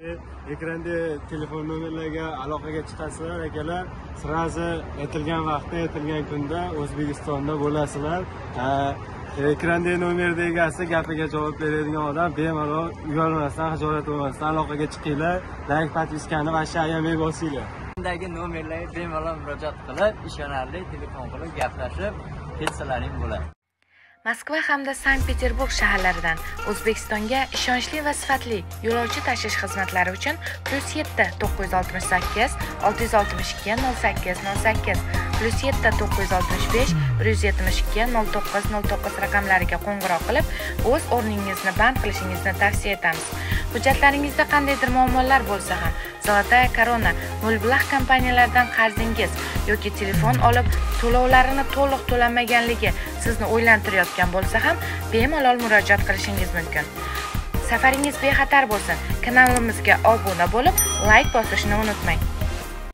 Ekranda telefon nomerlarga aloqaga chiqasizlar akalar, сразу aytilgan vaqtda, aytilgan kunda O'zbekistonda bo'lasizlar. Ekranda nomerda egasi gapiga javob beradigan odam, bemalol uyalmasdan, xijolat bo'lmasdan aloqaga chiqinglar. Like, подписка ni va ayamay bosinglar. Ekrandagi nomerlarga bemalol murojaat qilib, ishonarli telefon qilib gaplashib ketsalaring bo'ladi. Moskva hamda Sankt-Peterburg shaharlaridan O'zbekistonga ishonchli va sifatli yo'lovchi tashish xizmatlari uchun +7 968 662 08 08, +7 965 172 09 09 raqamlariga qo'ng'iroq qilib, o'z o'rningizni band qilishingizni tavsiya etamiz. Hujjatlaringizda qandaydir muammolar bo'lsa ham, Zolotaya Korona, Mulblah kompaniyalaridan qarzingiz yoki telefon olib to'lovlarini to'liq to'lanmaganligi sizni o'ylantirayotgan bo'lsa ham, bemalol murojaat qilishingiz mumkin. Safaringiz bexatar bo'lsin. Kanalimizga obuna bo'lib, like bosishni unutmang.